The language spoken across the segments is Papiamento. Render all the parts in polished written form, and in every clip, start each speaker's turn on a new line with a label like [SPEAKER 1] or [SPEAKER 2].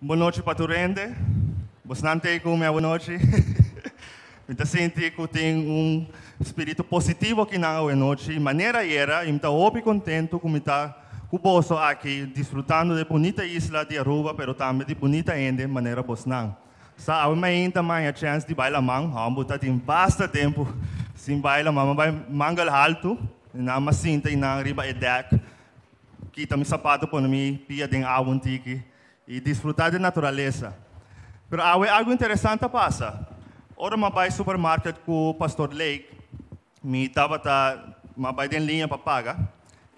[SPEAKER 1] Bon nochi pa tur hende. Bosnan t'ei ku mi awenochi? Mi ta sinti ku tin un spiritu positivo akinan awenochi, manera ayera, i mi ta hopi kontentu ku mi ta ku boso aki disfrutando di e bunita isla di Aruba, pero tambe di bunita hende manera bosnan. Sa awe mainta maña chèns di bai laman, hòmber ta tin basta tempu sin bai laman, mi a bai mangel haltu, i nan a sinta i nan riba e dèk, kita mi sapato pone mi pia den awa un tiki i disfrutá di naturalesa. Pero awe algu interesante a pasa. Ora mi a bai supermarket ku Pastor Lake, mi tabata, mi a bai den liña pa paga,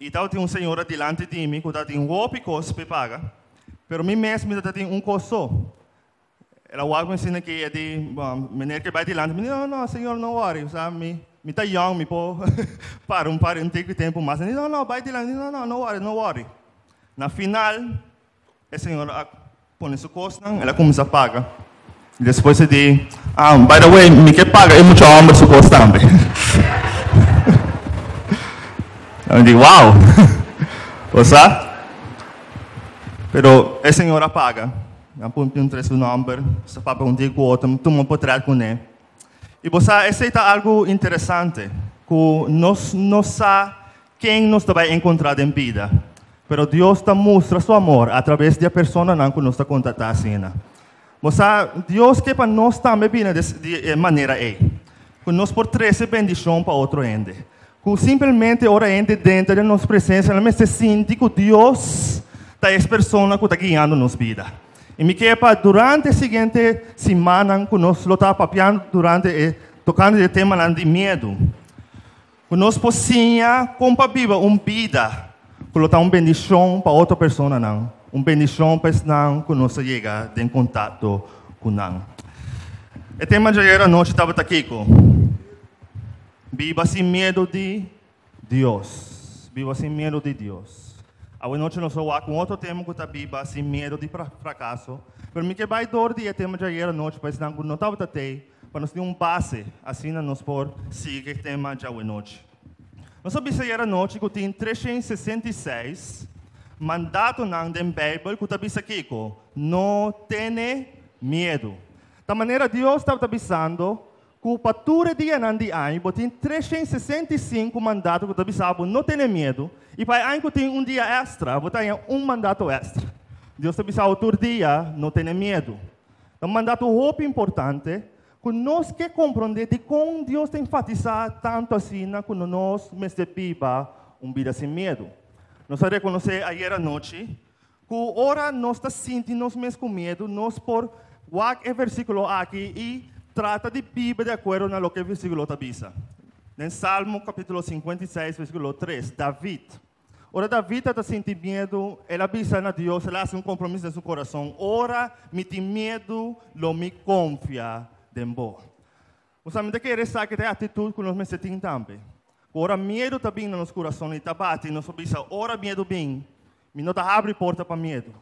[SPEAKER 1] i tabatin un señora dilanti di mi ku tabatin hopi kos p'e paga, pero mi mes mi tabatin un kos so. El a wak mi asina ki e di, bon, meneer ke bai dilanti, mi di, no, no, señor, no worry, o sea, mi, mi ta young, mi por para un par, un tiki tempu mas. El di, no, no, bai dilanti, mi di, no, no, no worry, no worry. Na final, e señor a pone su kosnan, el a kuminsá paga. Despues e di, ah, by the way, mi ke paga e mucha hòmber su kos tambe. Mi di, wow! Bo sa? Pero e señor a paga. Mi a puntra su nòmber, sa papia un dia ku otro, mi tuma un potrèt kuné. I bo sa, esei ta algu interesante, ku nos no sa ken nos ta bai enkontrá den bida, pero Dios ta mustra su amor atraves di e personanan ku nos ta kontaktá asina. Bo sa, Dios ke pa nos tambe bira di e manera ei, ku nos por trese bendishon pa otro hende. Ku simpelmente ora hende drenta den nos presensia nan mester sinti ku Dios ta es persona ku ta guiando nos bida. I mi ke pa durante e siguiente simannan ku nos lo ta papiando durante e tokante di e temanan di miedu, ku nos por siña kon pa biba un bida ku lo ta un bendishon pa otro personanan, un bendishon pa esnan ku nos a yega den kontakto ku nan. E tema djayer anochi tabata kiko? Biba sin miedu di Dios. Biba sin miedu di Dios. Awe nochi nos lo wak un otro tema ku ta biba sin miedu di frakaso. Pero mi ke bai dor di e tema djayer anochi pa esnan ku no tabata tei, pa nos tin un base, asina nos por sigui ku e tema djawe nochi. Nos a bisa ayer anochi ku tin 366 mandatonan den Beibel ku ta bisa kiko? No tene miedu. Ta manera Dios tabata bisando Ku pa tur e dianan di aña bo tin 365 mandato ku ta bisa bo no tene miedu, i pa e aña ku tin un dia èkstra bo ta haña un mandato èkstra. Dios ta bisa bo tur dia no tene miedu. Ta un mandato hopi importante ku nos ke komprondé dikon Dios ta enfatisá tantu asina ku nos mester biba un bida sin miedu. Nos a rekonosé ayera anochi ku ora nos ta sinti nos mes ku miedu, nos por wak e versíkulo aki i trata di biba di akuerdo na loke e versíkulo ta bisa. Den Salmo kapítulo 56, versíkulo 3, David. Ora David ta sinti miedu, el a bisa na Dios, el a hasi un kompromiso den su kurason, Ora mi tin miedu, lo mi konfia den bo. Nos mi ta kere esaki ta e atitut ku nos mester tin tambe. Ku ora miedu ta bin na nos kurason i ta bati, nos por bisa, Ora miedu bin, mi no ta habri porta pa miedu,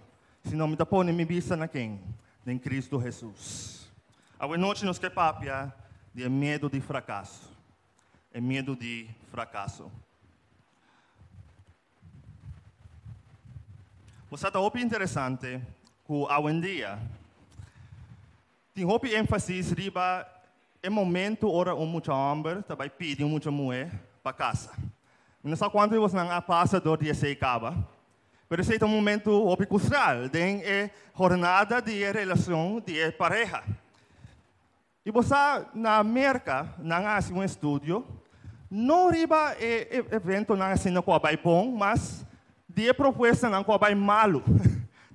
[SPEAKER 1] sino mi ta pone mi bista na ken? Den Kristu Hesus. Awe nochi nos ke papia di e miedu di frakaso. E miedu di frakaso. Bo sa ta hopi interesante ku awendia tin hopi énfasis riba e momentu ora un mucha hòmber ta bai pidi un mucha muhé pa kasa. Mi no sa kuantu di bosnan a pasa dor di esei kaba, pero esei ta un momentu hopi krusial den e hornada di e relashon di e pareha. I bo sa, na Merka nan a hasi un estudio, no riba e eventonan asina ku a bai bon, mas di e propuestanan ku a bai malu.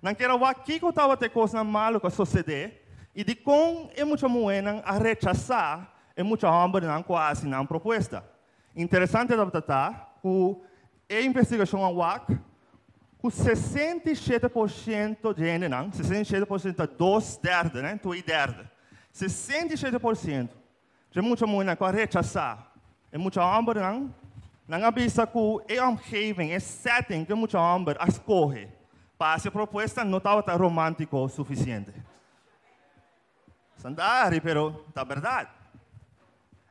[SPEAKER 1] Nan kier a wak kiko tabata e kosnan malu ku a sosodé i dikon e mucha muhénan a rechasá e mucha hòmbernan ku a hasi nan propuesta. Interesante tabata ta ku e investigashon a wak ku 67% di hendenan, 67% ta dos derde, ne, twee derde, 67% dje mucha muhernan ku a rechasá e mucha hòmbernan, nan a bisa ku e omgeving, e setting ku e mucha hòmber a skohe pa hasi e propuesta no tabata romántiko sufisiente. Sandari, pero ta berdad.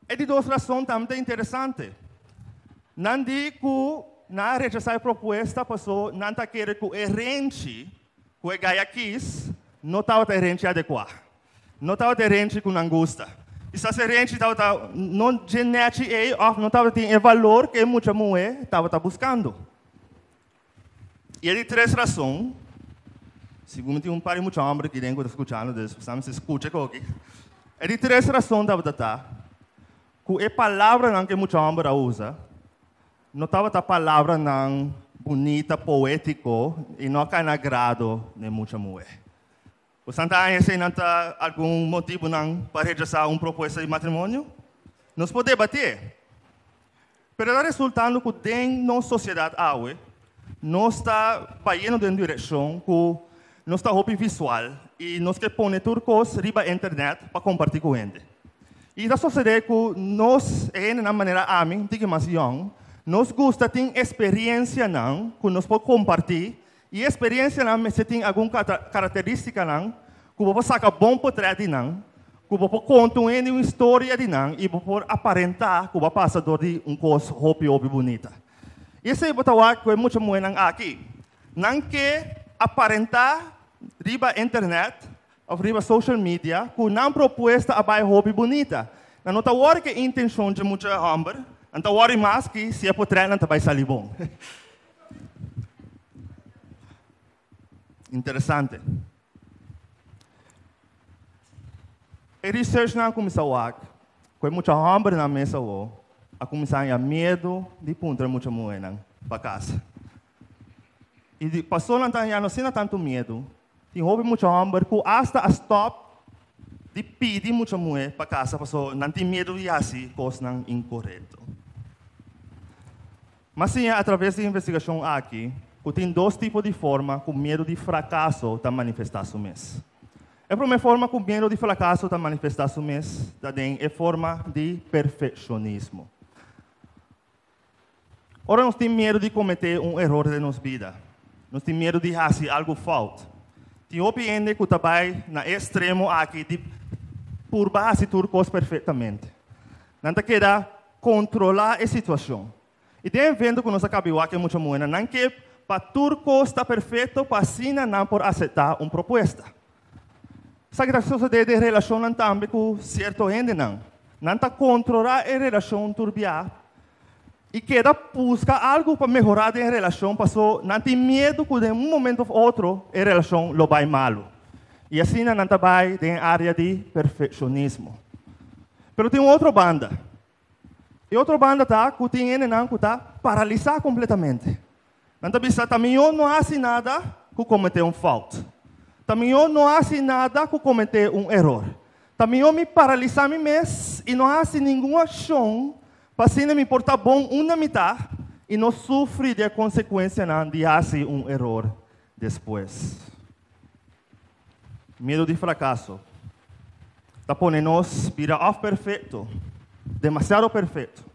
[SPEAKER 1] E di dos rason tambe ta interesante. Nan di ku nan a rechasá e propuesta paso nan ta kere ku e renchi ku e gai a kis No tabata e renchi adekuá. No tabata e renchi ku nan gusta. Kisas e renchi tabata no dje nèchi ei òf no tabatin e valor ku e mucha muhé tabata buskando. I e di tres rason, sigur mi tin un par di mucha hòmber aki den ku ta skuchando, dus sa mester skucha koki. E di tres rason tabata ta ku e palabranan ku e mucha hòmber a usa no tabata palabranan bunita, poétiko i no a kai na agrado di e mucha muhé. Bo sa ta haña eseinan ta algun motibunan pa rechasá un propuesta di matrimonio? Nos por debatié. Pero ta resultando ku den nos sosiedat awe, nos ta bayendo den un direkshon ku nos ta hopi visual i nos ke pone tur kos riba internet pa kompartí ku hende. I ta sosodé ku nos, e hendenan manera ami, un tiki mas yòn, nos gusta tin esperiensianan ku nos por kompartí E experiencianan mester tin algun caracteristicanan cu bo por saca bon potret di nan, cu bo por conta un hende un historia di nan y bo por aparenta cu bo a pasa door di un cos hopi hopi bunita. Y esey bo ta wak cu e mucha muhernan aki. Nan ke aparenta riba internet of riba social media cu nan propuesta a bay hopi bunita. Nan no ta worry cu e intencion dje mucha homber, nan ta worry mas ki si e potretnan ta bay sali bon. Interesante. E researchnan a kuminsá wak ku e mucha hòmbernan mes awor a kuminsá haña miedu di puntra e mucha muhénan pa kasa. I di pasó nan ta hañando asina tantu miedu, tin hopi mucha hòmber ku asta a stòp di pidi mucha muhé pa kasa pasobra nan tin miedu di hasi kosnan inkorekto. M'a siña atraves di investigashon aki ku tin dos tipo di forma ku miedu di frakaso ta manifestá su mes. E promé forma ku miedu di frakaso ta manifestá su mes ta den e forma di perfekshonismo. Ora nos tin miedu di kometé un eror den nos bida, nos tin miedu di hasi algu fout. Tin hopi hende ku ta bai na e ekstremo aki di purba hasi tur kos perfektamente. Nan ta keda Kontrolá e situashon. I den evento ku nos a kabi wak e mucha muhénan, nan ke pa tur kos ta perfekto pa asina nan por aseptá un propuesta. Esaki ta sosodé den relashonnan tambe ku sierto hendenan. Nan ta kontrolá e relashon tur bia i keda buska algu pa mehorá den e relashon paso nan tin miedu ku den un momento òf otro e relashon lo bai malu. I asina nan ta bai den e área di perfekshonismo. Pero tin un otro banda. E otro banda ta ku tin hendenan ku ta paralisá kompletamente. Nan ta bisa, Ta mihó no hasi nada ku kometé un fout. Ta mihó no hasi nada ku kometé un eror. Ta mihó mi paralisá mi mes i no hasi ningun akshon pa asina mi por ta bon unda mi ta i no sufri di e konsekuensianan di hasi un eror despues. Miedu di frakaso ta pone nos bira òf perfekto, demasiado perfekto,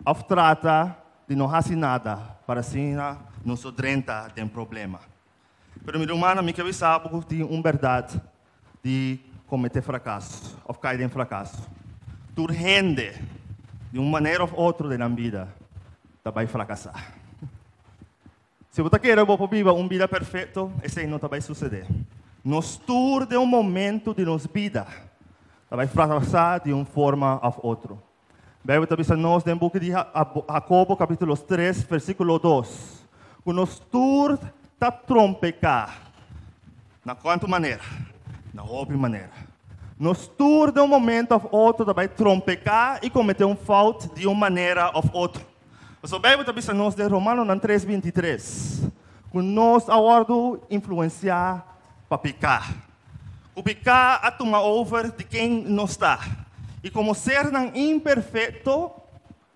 [SPEAKER 1] òf trata di no hasi nada para asina nos no drenta den problema. Pero mi rumannan, mi ke bisa bo ku tin un bèrdat di kometé frakaso òf kai den frakaso. Tur hende, di un manera òf otro den nan bida, ta bai frakasá. Si bo ta kere bo por biba un bida perfecto, esei no ta bai sucede. Nos tur den un momento di nos bida ta bai fracasa di un forma of otro. Bijbel ta bisa nos den buki di Jacobo capítulo 3 versículo 2 cu nos tur ta trompeca. Na cuanto manera? Na hopi manera. Nos tur den un momento of otro ta bai trompeca y comete un fout di un manera of otro. Pasobra Beibel ta bisa nos den Romanonan tres 23 ku nos a wòrdu influensiá pa piká. Ku piká a tuma over di ken nos ta. I komo sernan imperfekto,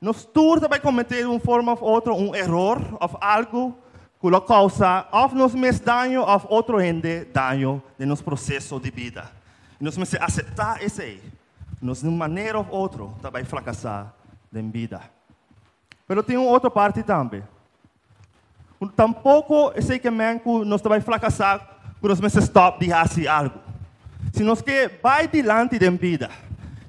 [SPEAKER 1] nos tur ta bai kometé di un forma òf otro un eror òf algu ku lo kousa òf nos mes daño òf otro hende daño den nos proseso di bida. I nos mester aseptá esei. Nos di un manera òf otro ta bai frakasá den bida. Pero tin un otro parti tambe. Ku tampoko esei ke men ku nos ta bai frakasá ku nos mester stòp di hasi algu. Si nos ke bai dilanti den bida,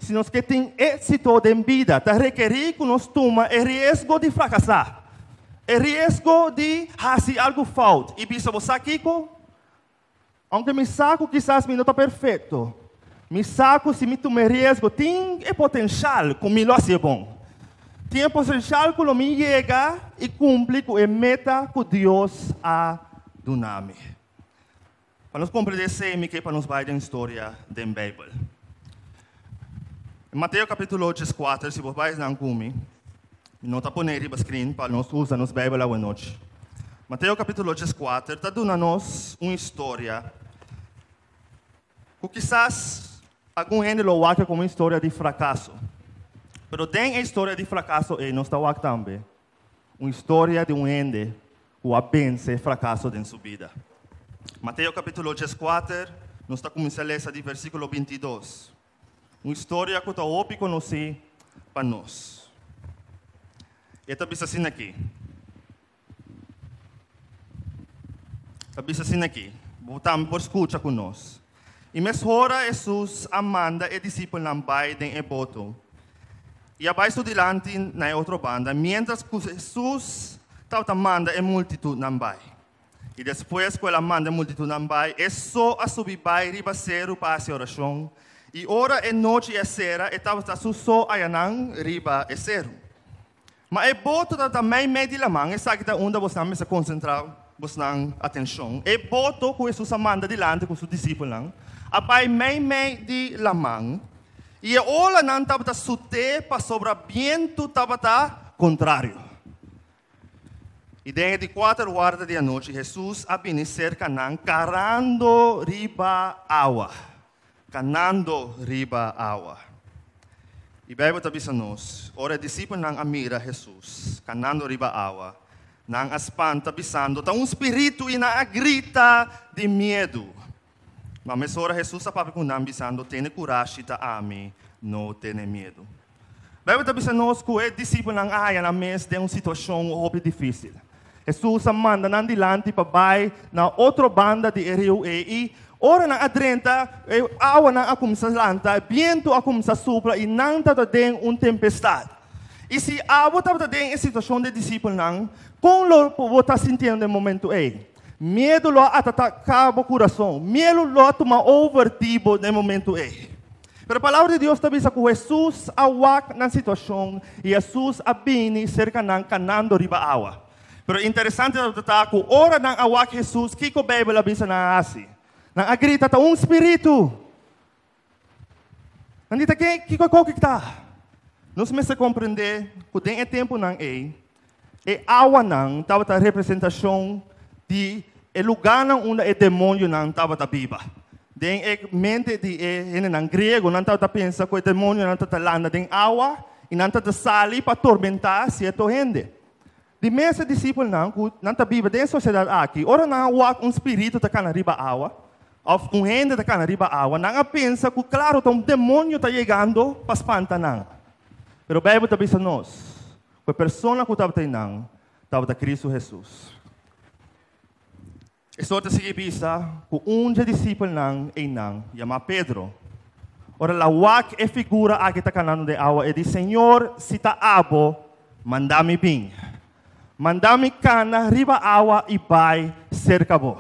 [SPEAKER 1] si nos ke tin éksito den bida, ta rekerí ku nos tuma e riesgo di frakasá, e riesgo di hasi algu fout i bisa, Bo sa kiko? Aunke mi sa ku kisas mi no ta perfekto, mi sa ku si mi tuma e riesgo tin e potenshal ku mi lo hasié bon. Tin e potenshal ku lo mi yega i kumpli ku e meta ku Dios a duna mi. Pa nos komprendé esei, mi ke pa nos bai den storia den Beibel. In Mateo kapítulo 14, si bo bai nan ku mi, mi no ta pone riba screen pa nos usa nos Beibel awanochi. Mateo kapítulo 14 ta duna nos un historia ku kisas algun hende lo wak komo un historia di frakaso. Pero den e historia di frakaso ei nos ta wak tambe un historia di un hende ku a bense frakaso den su bida. Mateo kapítulo 14, nos ta kuminsá lesa di versíkulo 22. Un historia ku ta hopi konosí pa nos. E ta bisa asina aki. Ta bisa asina aki. Bo tambe por skucha ku nos. I mesora Hesus a manda e disipelnan bai den e boto i a bai su dilanti na e otro banda, miéntras ku Hesus tabata manda e multitutnan bai. I despues ku el a manda e multitutnan bai, e so a subi bai riba seru pa hasi orashon, i ora e nochi a sera, e tabata su so ayanan riba e seru. Ma e boto tabata meimei di laman, esaki ta unda bosnan mester konsentrá bosnan atenshon. E boto ku Hesus a manda dilanti ku su disipelnan a bai meimei di laman, i e olanan tabata sut'é pasobra bientu tabata kontrario. I den e di kuater warda di anochi Hesus a bini serka nan karando riba awa. Kanando riba awa. I Beibel ta bisa nos, ora e disipelnan a mira Hesus kanando riba awa, nan a spanta bisando, Ta un spiritu! I nan a grita di miedu. Ma mesora Hesus a papia ku nan bisando, Tene kurashi, ta ami, no tene miedu. Beibel ta bisa nos ku e disipelnan a haña nan mes den un situashon hopi difísil. Hesus a manda nan dilanti pa bai na otro banda di e riu ei, i ora nan a drenta, e awanan a kuminsá lanta, e bientu a kuminsá supla i nan tabata den un tempestat. I si abo tabata den e situashon di e disipelnan, kon lo bo ta sintiendo den e momentu ei? Miedu lo a ataká bo kurason. Miedu lo a tuma over di bo den e momentu ei. Pero e Palabra di Dios ta bisa ku Hesus a wak nan situashon i Hesus a bini serka nan kanando riba awa. Pero interesante ta ku ora nan a wak Hesus, kiko Beibel a bisa nan a hasi? Nan a grita, Ta un spiritu! Nan di ta ke kiko koki ta? Nos mester komprendé ku den e tempunan ei, e awanan tabata representashon di e lugánan unda e demonionan tabata biba. Den e mente di e hendenan griego, nan tabata pensa ku e demonionan tabata landa den awa i nan tabata sali pa tormentá sierto hende. Di mes e disipelnan ku nan ta biba den e sosiedat aki, ora nan a wak un spiritu ta kana riba awa, òf un hende ta kana riba awa, nan a pensa ku klaru ta un demonio ta yegando pa spanta nan. Pero Beibel ta bisa nos ku e persona ku tabata einan tabata Kristu Hesus. E sor ta sigui bisa ku un dje disipelnan einan, yamá Pedro, ora el a wak e figura aki ta kanando den awa, e di, Señor, si ta abo, manda mi bin. Manda mi kana riba awa i bai serka bo.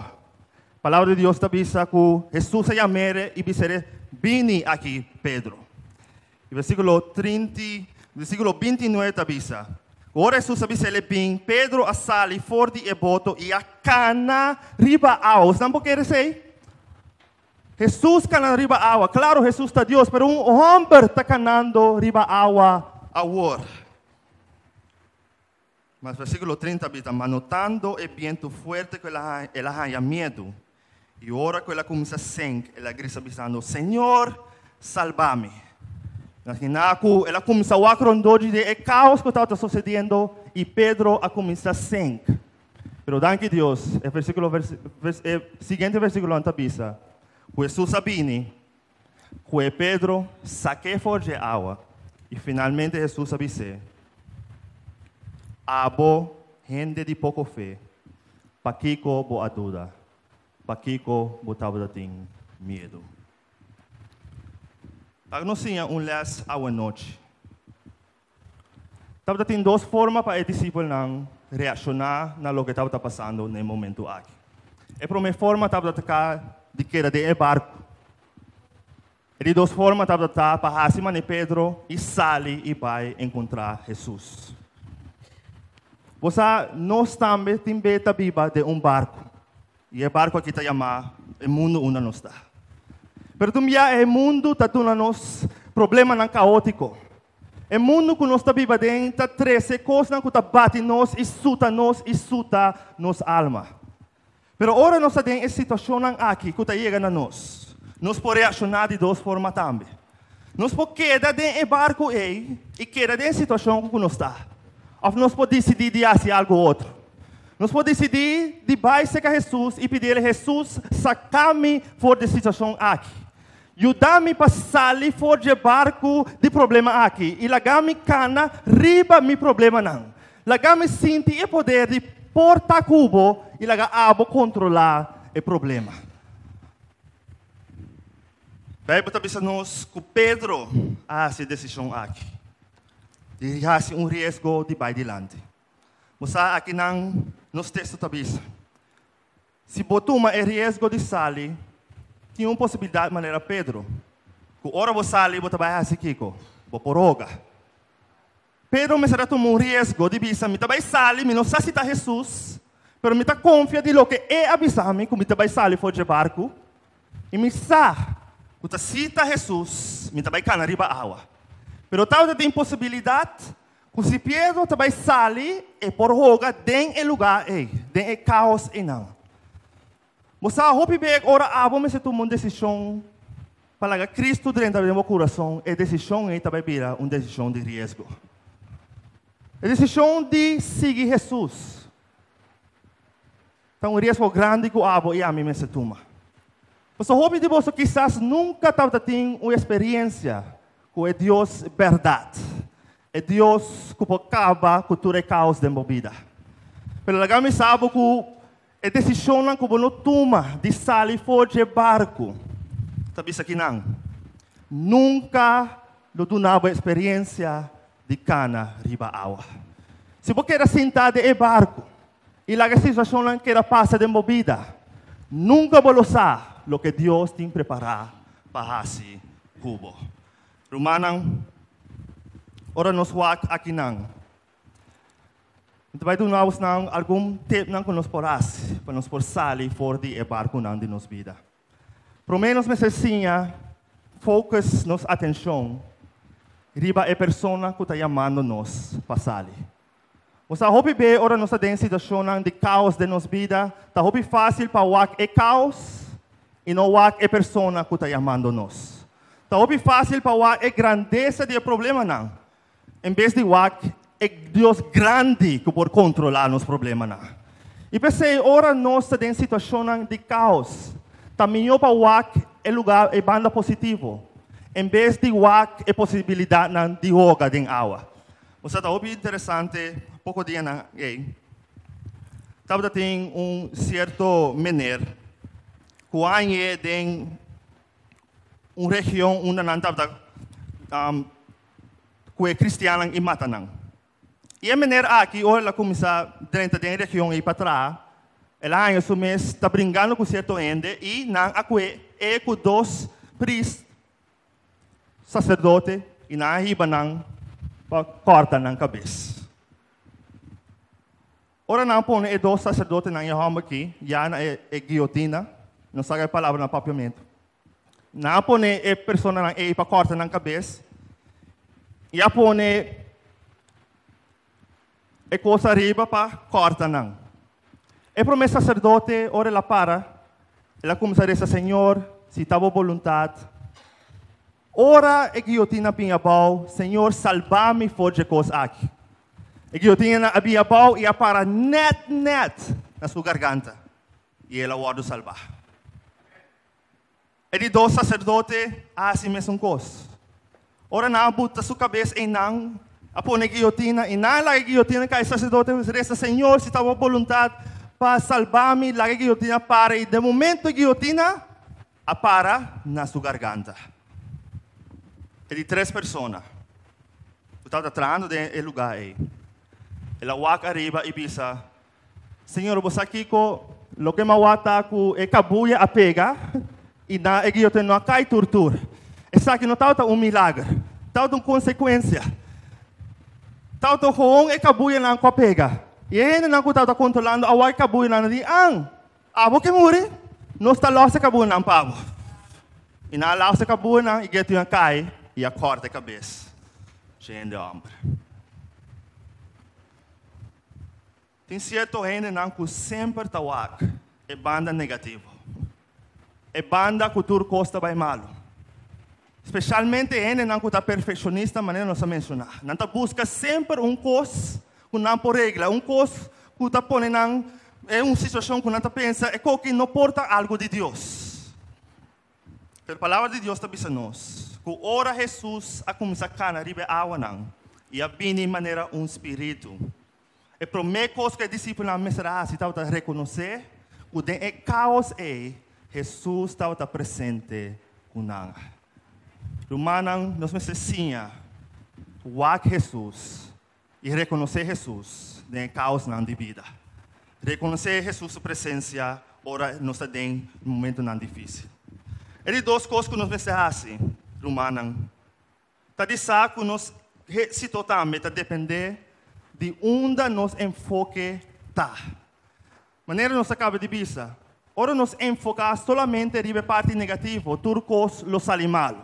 [SPEAKER 1] Palabra di Dios ta bisa ku Hesus a yam'é i bis'é, Bini aki, Pedro. E versíkulo trinta, versíkulo 29 ta bisa, Ora Hesus a bisa el e bin, Pedro a sali for di e boto i a kana riba awa. Bosnan por kere esei? Hesus kana riba awa. Klaro, Hesus ta Dios, pero un hòmber ta kanando riba awa awor. Mas versíkulo 30 bisa, Ma notando e bientu fuerte ku el a el a haña miedu, i ora ku el a kuminsá senk, el a grita bisando, Señor, salba mi! Imaginá ku el a kuminsá wak rondó di e kaos ku tabata sosediendo, i Pedro a kuminsá senk. Pero danki Dios, e versíkulo e siguiente versíkulonan ta bisa ku Hesus a bini, Kue Pedro sak'é for dje awa, i finalmente Hesus a bis'é, Abo, hende di poko fe, pakiko bo a duda? Pakiko bo tabata tin miedu? Laga nos siña un lès awanochi. Tabata tin dos forma pa e disipelnan reakshoná na loke tabata pasando na e momentu aki. E promé forma tabata ka. di keda den e barku. E di dos forma tabata pa hasi mane Pedro i sali i bai enkontrá Hesus. Bo sa, nos tambe tin be ta biba den un barku. I e barku aki ta yamá e mundu unda nos ta. Pero tin bia e mundu ta duna nos problemanan kaótiko. E mundu ku nos ta biba den ta trese kosnan ku ta bati nos i suta nos i suta nos alma. Pero ora nos ta den e situashonnan aki ku ta yega na nos, nos por reakshoná di dos forma tambe. Nos por keda den e barku ei i keda den e situashon ku nos ta, òf nos por disidí di hasi algu otro. Nos por disidí di bai serka Hesus i pidi el, Hesus, saka mi for di e situashon aki. Yuda mi pa sali for dje barku di problema aki i laga mi kana riba mi problemanan. Laga mi sinti e poder di por ta ku bo i laga abo kontrolá e problema. Beibel ta bisa nos ku Pedro a hasi e desishon aki di hasi un riesgo di bai dilanti. Bo sa akinan nos teksto ta bisa, Si bo tuma e riesgo di sali, tin un posibilidat manera Pedro, ku ora bo sali bo ta bai hasi kiko? Bo por hoga. Pedro mester a tuma un riesgo di bisa, Mi ta bai sali, mi no sa si ta Hesus, pero mi ta konfia di loke E a bisa mi, ku mi ta bai sali for dje barku, i mi sa ku ta si ta Hesus, mi ta bai kana riba awa. Pero tabata tin posibilidat ku si Pedro ta bai sali, e por hoga den e lugá ei, den e kaos einan. Bo sa hopi bek ora abo mester tuma un desishon pa laga Kristu drenta den bo kurason, e desishon ei ta bai bira un desishon di riesgo. E desishon di sigui Hesus ta un riesgo grandi ku abo i ami mester tuma. Pasobra hopi di boso kisas nunka tabata tin un eksperiensia ku e Dios bèrdat, e Dios ku por kaba ku tur e kaos den bo bida. Pero laga mi sa bo ku E desishonnan ku bo no tuma di sali for dje barku, ta bisa kinan, nunka lo duna bo eksperiensia di kana riba awa. Si bo keda sintá den e barku i laga e situashonnan keda pasa den bo bida, nunka bo lo sa loke Dios tin prepará pa hasi ku bo. Rumannan, ora nos wak akinan, Mi ta bai duna bosnan algun tepnan ku nos por hasi pa nos por sali for di e barkunan di nos bida. Promé nos mester siña focus nos atenshon riba e persona ku ta yamando nos pa sali. Bo sa hopi be ora nos ta den situashonnan di kaos den nos bida, ta hopi fásil pa wak e kaos i no wak e persona ku ta yamando nos. Ta hopi fásil pa wak e grandesa di e problemanan En bes di wak e Dios grandi ku por kontrolá nos problemanan. I p'esei ora nos ta den situashonnan di kaos, ta mihó pa wak e lugá, e banda positivo, en bes di wak e posibilidatnan di hoga den awa. Bo sa ta hopi interesante, poko dianan ei tabata tin un sierto mener ku a hañ'é den un region unda nan tabata ku e kristiannan i mata nan. I e mener aki, ora el a kuminsá drenta den e region ei pa traha, el a haña su mes ta bringando ku sierto hende i nan a kue e ku dos prist, saserdote, i nan a hiba nan pa kòrta nan kabes. Ora nan a pone e dos saserdotenan i e hòmber aki ya na e guiotina, no sa e palabra na papiamentu, Nan a pone e personanan ei pa kòrta nan kabes i a pone e kos ariba pa kòrta nan. E promé saserdote, ora el a para, el a kuminsá resa, Señor, si ta bo boluntat, ora e guiotina bin abou, Señor, salba mi for dje kos aki. E guiotina a bin abou i a para nèt nèt na su garganta, i el a wòrdu salbá. E di dos saserdote a hasi mesun kos. Ora nan a buta su kabes einan, a pone guiotina, i nan a laga e guiotina kai. E saserdote resa, Señor, si ta bo boluntat pa salba mi, laga e guiotina para. I den momento e guiotina a para na su garganta. E di tres persona ku tabata trahando den e lugá ei, el a wak ariba i bisa, Señor, bo sa kiko? Loke m'a wak ta ku e kabuya a pega i nan e guillotin no a kai tur tur. Esaki no tabata un milager, tabata un konsekuensia. Tabata gewoon e kabuyanan ku a pega. I e hendenan ku tabata kontrolando a wak e kabuyanan a di, An, abo ke muri? Nos ta lòs e kabuyanan pa bo. I nan a lòs e kabuyanan i guillotin a kai i a kòrta e kabes dje hende hòmber. Tin sierto hendenan ku semper ta wak e banda negativo, e banda ku tur kos ta bai malu. Spesialmente e hendenan ku ta perfekshonista manera nos a menshoná. Nan ta buska semper un kos ku nan por regla, un kos ku ta pone nan den un situashon ku nan ta pensa e koki no por ta algu di Dios. Pero Palabra di Dios ta bisa nos ku ora Hesus a kuminsá kana riba e awanan i a bini manera un spiritu, E promé kos ku e disipelnan mester a hasi tabata rekonosé ku den e káos ei Hesus tabata presente ku nan. Rumannan, nos mester siña wak Hesus i rekonosé Hesus den e káosnan di bida. Rekonosé Hesus su presensia ora nos ta den momentunan difísil. E di dos kos ku nos mester hasi, rumannan, Ta di sa ku nos éksito tambe ta dependé di unda nos enfoke ta. Manera nos a kaba di bisa, ora nos enfoká solamente riba e parti negativo, tur kos lo sali malu.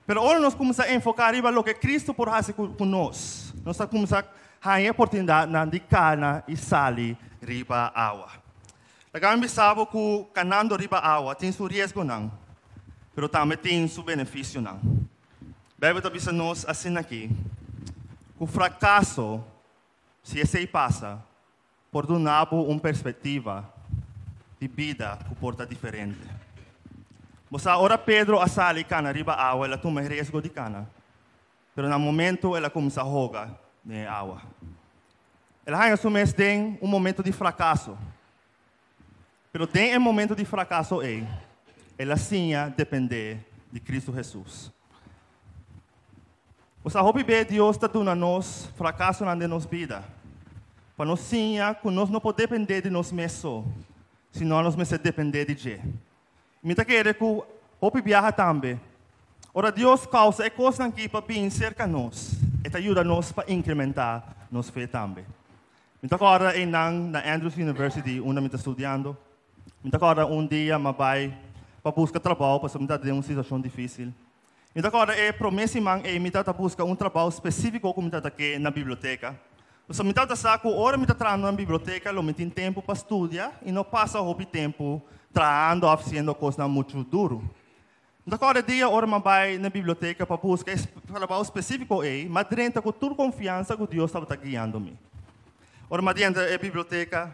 [SPEAKER 1] Pero ora nos kuminsá enfoká riba loke Kristu por hasi ku nos, nos ta kuminsá haña e oportunidatnan di kana i sali riba awa. Laga mi bisa bo ku kanando riba awa tin su riesgonan, pero tambe tin su benefisionan. Beibel ta bisa nos asina aki, ku frakaso, si esei pasa, por duna bo un perspektiva di bida ku por ta diferente. Bo sa, ora Pedro a sali kana riba awa, el a tuma e riesgo di kana, pero na momento el a kuminsá hoga den e awa. El a haña su mes den un momento di frakaso. Pero den e momento di frakaso ei, el a siña dependé di Kristu Hesus. Bo sa hopi be Dios ta duna nos frakasonan den nos bida pa nos siña ku nos no por dependé di nos mes so, sino nos mester dependé di dje. Mi ta kere ku hopi biaha tambe, ora Dios kousa e kosnan aki pa bin serka nos, e ta yuda nos pa inkrementá nos fe tambe. Mi ta kòrda einan na Andrews University unda mi ta studiando. Mi ta kòrda un dia mi a bai pa buska trabou pasobra mi tabata den un situashon difísil. Mi ta kòrda e promé siman ei mi tabata buska un trabou spesífiko ku mi tabata ke na biblioteka. Pasobra mi tabata sa ku ora mi ta trahando na biblioteka lo mi tin tempu pa studia i no pasa hopi tempu trahando òf hasiendo kosnan muchu duru. Mi ta kòrda e dia ora mi a bai na biblioteka pa buska e trabou spesífiko ei, mi a drenta ku tur konfiansa ku Dios tabata guiando mi. Ora mi a drenta e biblioteka,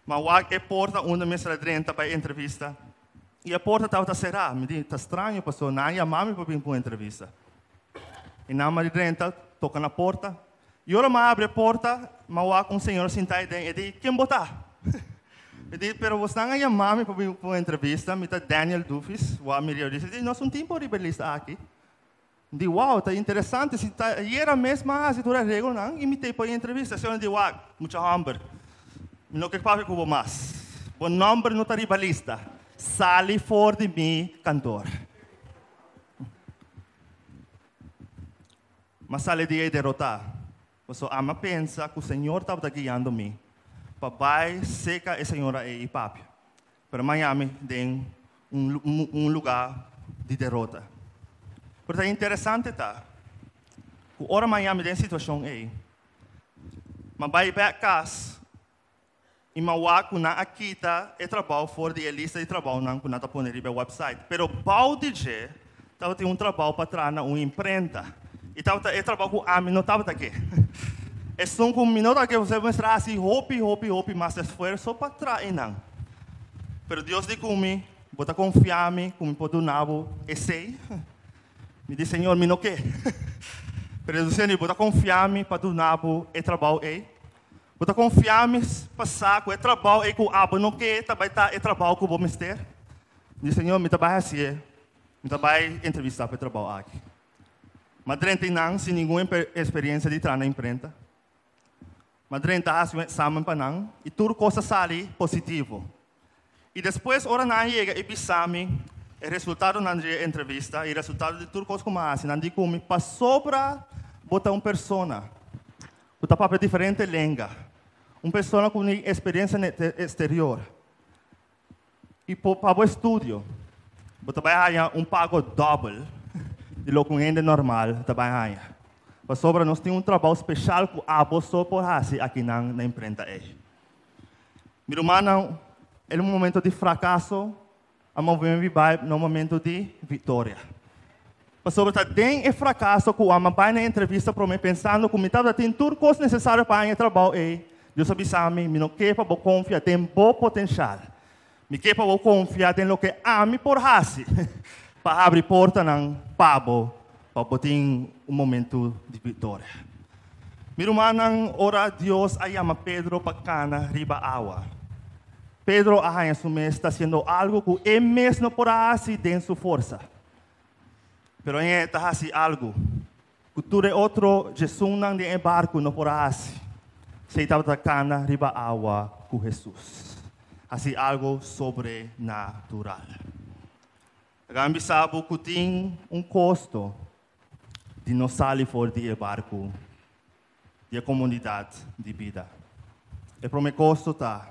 [SPEAKER 1] mi a wak e porta unda mi mester a drenta pa e entrevista, i e porta tabata será. Mi di, Ta straño, pasobra nan a yama mi pa bin pa un entrevista. I nan mi a drenta, toka na porta, I ora mi a abri e porta, mi a wak un señora sintá ei den. E di, Ken bo ta? Mi di, Pero bosnan a yama mi pa bin pa un entrevista. Mi ta Daniel Dufis, wak mi riba lista. E di, Nos un tin por riba e lista aki. Mi di, Wow, ta interesante. Si ta ayera mes mi a hasi tur e areglonan i mi t'ei pa e entrevista. E señora di, Wak, mucha hòmber, mi no ke papia ku bo mas. Bo nòmber no ta riba lista. Sali for di mi kantor. M'a sali di ei derotá, pasobra ami a pensa ku Señor tabata guiando mi pa bai seka e señora ei i papia. Pero m'a yami den un un lugá di derota. Pero ta interesante ta ku ora m'a yami den e situashon ei, m'a bai bèk kas i m'a wak ku nan a kita e trabou for di e lista di trabounan ku nan ta pone riba e website. Pero bou di dje tabatin un trabou pa traha na un imprenta i tabata e trabou ku ami no tabata ke. Esun ku mi no tabata ke pasobra mester a hasi hopi, hopi, hopi mas esfuerso pa traha einan. Pero Dios di ku mi, Bo ta konfia mi ku mi por duna bo esei? Mi di, Señor, mi no ke. Pero Dios di, Bo ta konfia mi pa duna bo e trabou ei? Bo ta konfia mi pa sa ku e trabou ei ku abo no ke ta bai ta e trabou ku bo mester? Mi di, Señor, mi ta bai hasié. Mi ta bai entrevistá pa e trabou aki. M'a drenta einan sin ningun eksperiensia di traha na imprenta. M'a drenta hasi un eksamen pa nan i tur kos a sali positivo. I despues ora nan a yega i bisa mi e resultadonan di e entrevista i resultado di tur kos ku mi a hasi, nan di ku mi, Pasobra bo ta un persona ku ta papia diferente lenga, un persona ku tin eksperensia na e eksterior i pa bo estudio bo ta bai haña un pago dòbel di loke un hende normal ta bai haña. Pasobra nos tin un trabou speshal ku abo so por hasi akinan na imprenta ei. Mi rumannan, el un momento di frakaso a move mi bai na un momento di viktoria. Pasobra ta den e frakaso ku a mi bai na e entrevista promé pensando ku mi tabata tin tur kos nesesario pa haña e trabou ei, Dios a bisa mi, Mi no ke pa bo konfia den bo potenshal. Mi ke pa bo konfia den loke ami por hasi pa habri portanan pa bo pa bo tin un momentu di viktoria. Mi rumannan, ora Dios a yama Pedro pa kana riba awa, Pedro a haña su mes ta hasiendo algu ku e mes no por a hasi den su forsa. Pero e ta hasi algu ku tur e otro djesunnan den e barku no por a hasi. Esei tabata kana riba awa ku Hesus. Hasi algu sobrenatural. Laga mi bisa bo ku tin un kosto di no sali for di e barku di e komunidat di bida. E promé kosto ta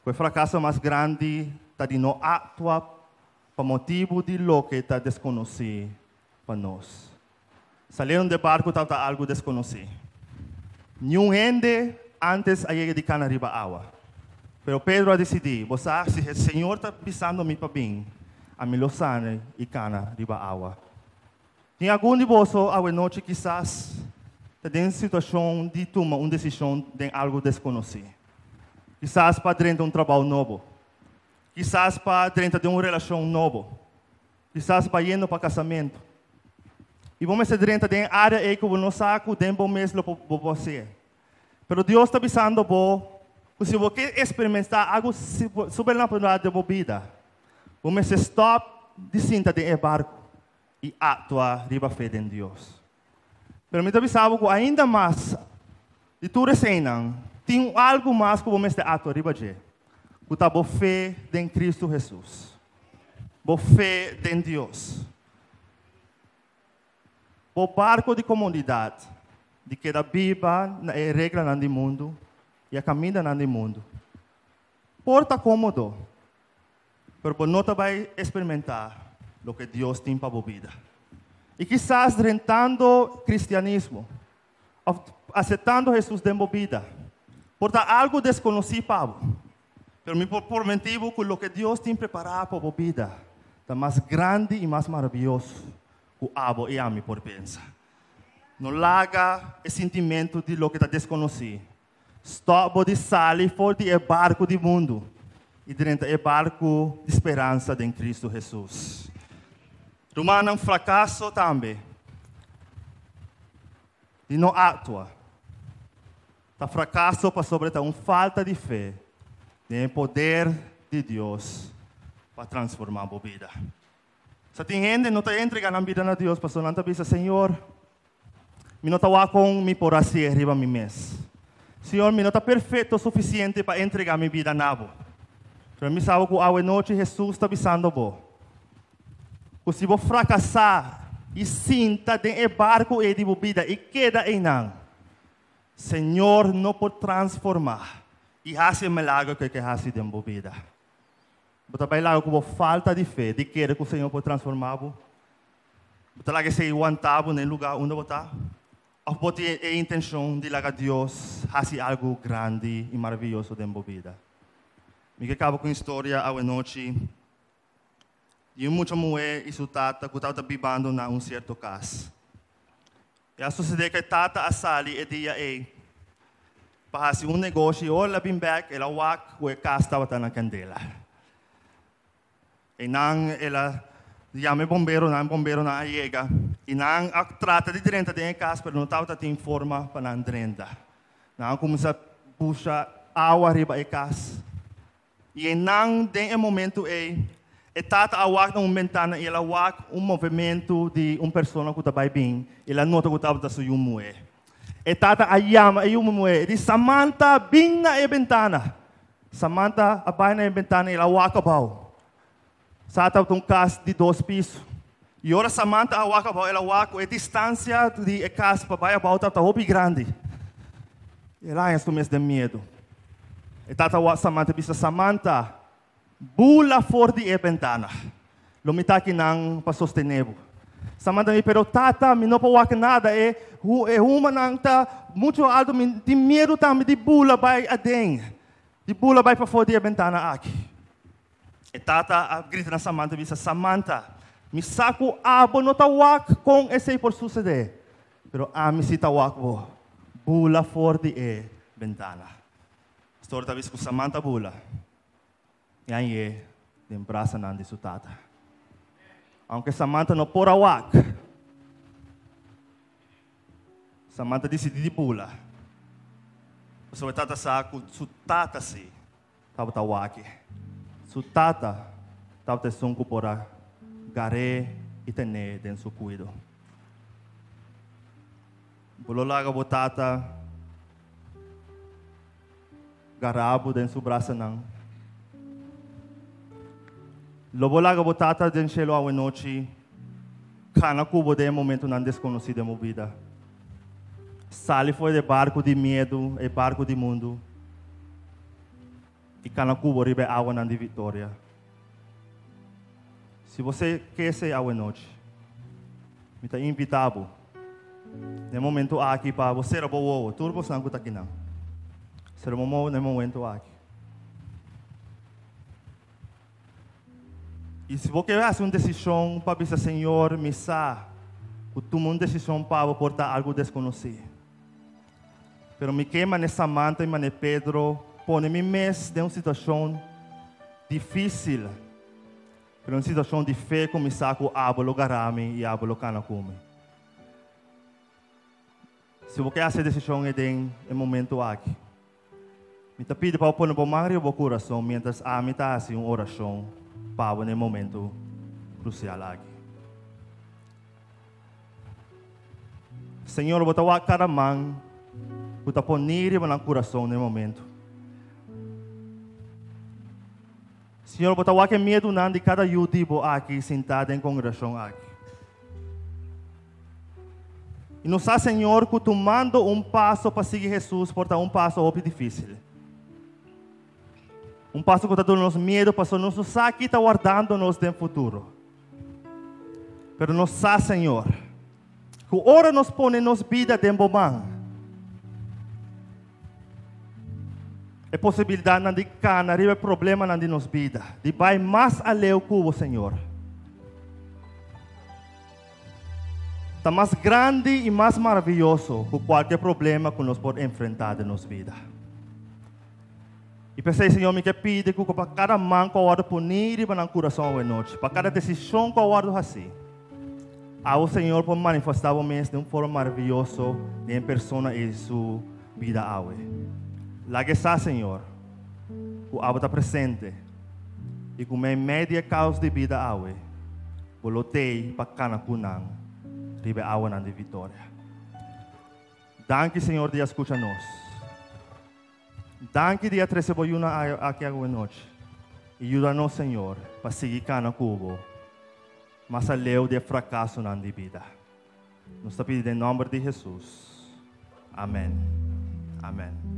[SPEAKER 1] ku e frakaso mas grandi ta di no aktua pa motibu di loke ta deskonosí pa nos. Saliendo di e barku tabata algu deskonosí. Niun hende ántes a yega di kana riba awa. Pero Pedro a disidí, Bo sa, si e Señor ta bisando mi pa bin, ami lo sali i kana riba awa. Tin algun di boso awenochi kisas ta den situashon di tuma un desishon den algu deskonosí. Kisas pa drenta un trabou nobo. Kisas pa drenta den un relashon nobo. Kisas bayendo pa kasamentu. I bo mester drenta den e área ei ku bo no sa ku den bo mes lo bo por hasié. Pero Dios ta bisando bo ku si bo ke eksperimentá algu supernatural den bo bida, bo mester stòp di sinta den e barku i aktua riba fe den Dios. Pero mi ta bisa bo ku ainda mas di tur eseinan, tin algu mas ku bo mester aktua riba dje, ku ta bo fe den Kristu Hesus. Bo fe den Dios. Bo barko di komodidat di keda biba na e reglanan di mundu i e kamindanan di mundu por ta kómodo, pero bo no ta bai eksperimentá loke Dios tin pa bo bida. I kisas drentando kristianismo òf aseptando Hesus den bo bida por ta algu deskonosí pa bo. Pero mi por prometí bo ku loke Dios tin prepará pa bo bida ta mas grandi i mas maravioso ku abo i ami por pensa. No laga e sintimentu di loke ta deskonosí stòp bo di sali for di e barku di mundu i drenta e barku di speransa den Kristu Hesus. Rumannan, frakaso tambe di no aktua. Ta frakaso pasobra ta un falta di fe den e poder di Dios pa transformá bo bida. Sa tin hende no ta entregá nan bida na Dios pasobra nan ta bisa, Señor, mi no ta wak kon mi por hasié riba mi mes. Señor, mi no ta perfekto sufisiente pa entregá mi bida na bo. Pero mi sa ku awe nochi Hesus ta bisando bo ku si bo frakasá i sinta den e barku ei di bo bida i keda einan, Señor no por transformá i hasi e milagro ku e ke hasi den bo bida. Bo ta bai laga ku bo falta di fe di kere ku Señor por transformá bo? Bo ta laga esei wantá bo na e lugá unda bo ta? Òf bo tin e intenshon di laga Dios hasi algu grandi i maravioso den bo bida? Mi ke kaba ku un historia awenochi di un mucha muhé i su tata ku tabata bibando na un sierto kas. E a susedé ku e tata a sali e dia ei pa hasi un negoshi i ora el a bin bèk el a wak ku e kas tabata na kandela. Einan el a yama e bomberonan, e bomberonan a yega i nan a trata di drenta den e kas pero no tabata tin forma pa nan drenta. Nan a kuminsá busha awa riba e kas. I einan den e momentu ei, e tata a wak na un bentana i el a wak un movementu di un persona ku ta bai bin, i el a nota ku tabata su yu muhé. E tata a yama e yu muhé, e di, Samantha, bin na e bentana! Samantha a bai na e bentana i el a wak abou. Sa tabata un kas di dos piso. I ora Samantha a wak abou, el a wak ku e distansia di e kas pa bai abou tabata hopi grandi. El a haña su mes den miedu. E tata wak Samantha i bisa, Samantha, bula for di e bentana. Lo mi ta akinan pa sostené bo. Samantha mi, pero tata, mi no por wak nada. E e humanan ta muchu altu, mi tin miedu tambe di bula bai aden, di bula bai pafó di e bentana aki. E tata a grita na Samantha i bisa, Samantha, mi sa ku abo no ta wak kon esei por susedé, pero ami si ta wak bo. Bula for di e bentana. Pastor ta bisa ku Samantha bula i a yé den brasanan di su tata. Aunke Samantha no por a wak, Samantha disidí di bula, pasobra e tata sa ku su tata si tabata wak. Su tata tabata esun ku por a gar'é i ten'é den su kuido. Bo lo laga bo tata gara bo den su brasanan? Lo bo laga bo tata den shelu awenochi kana ku bo den e momentunan deskonosí den bo bida? Sali for di e barku di miedu, e barku di mundu, i kana ku bo riba e awanan di viktoria. Si bo ke esei awenochi, mi ta invitá bo na e momentu aki pa bo sera bo wowo, tur bosonan ku ta akinan, sera bo wowo na e momentu aki. I si bo ke hasi un desishon pa bisa, Señor, mi sa ku tuma un desishon pa bo por ta algu deskonosí. Pero mi ke manera Samantha i manera Pedro pone mi mes den un situashon difísil, pero un situashon di fe ku mi sa ku abo lo gara mi i abo lo kana ku mi. Si bo ke hasi e desishon ei den e momentu aki, mi ta pidi pa bo pone bo man riba bo kurason miéntras ami ta hasi un orashon pa bo na e momentu krusial aki. Señor, bo ta wak kada man ku ta poní riba nan kurason na e momentu. Señor, bo ta wak e miedunan di kada yu di bo aki sintá den kongregashon aki. I nos sa, Señor, ku tumando un paso pa sigui Hesus por ta un paso hopi difísil. Un paso ku ta duna nos miedu pasobra nos no sa ki ta wardando nos den futuro. Pero nos sa, Señor, ku ora nos pone nos bida den bo man, e posibilidatnan di kana riba e problemanan di nos bida, di bai mas aleu ku bo, Señor, ta mas grandi i mas maravioso ku kualke problema ku nos por enfrentá den nos bida. I p'esei, Señor, mi ke pidi ku pa kada man ku a wòrdu poní riba nan kurason awenochi, pa kada desishon ku a wòrdu hasí, abo, Señor, por manifestá bo mes den un forma maravioso den e persona ei su bida awe. Laga e sa, Señor, ku abo ta presente i ku meimei di e kaos di bida awe, bo lo t'ei pa kana ku nan riba e awanan di viktoria. Danki, Señor, di a skucha nos. Danki di a trese bo yunan aki awenochi i yuda nos, Señor, pa sigui kana ku bo mas aleu di e frakasonan di bida. Nos ta pidi den nòmber di Hesus. Amen. Amen.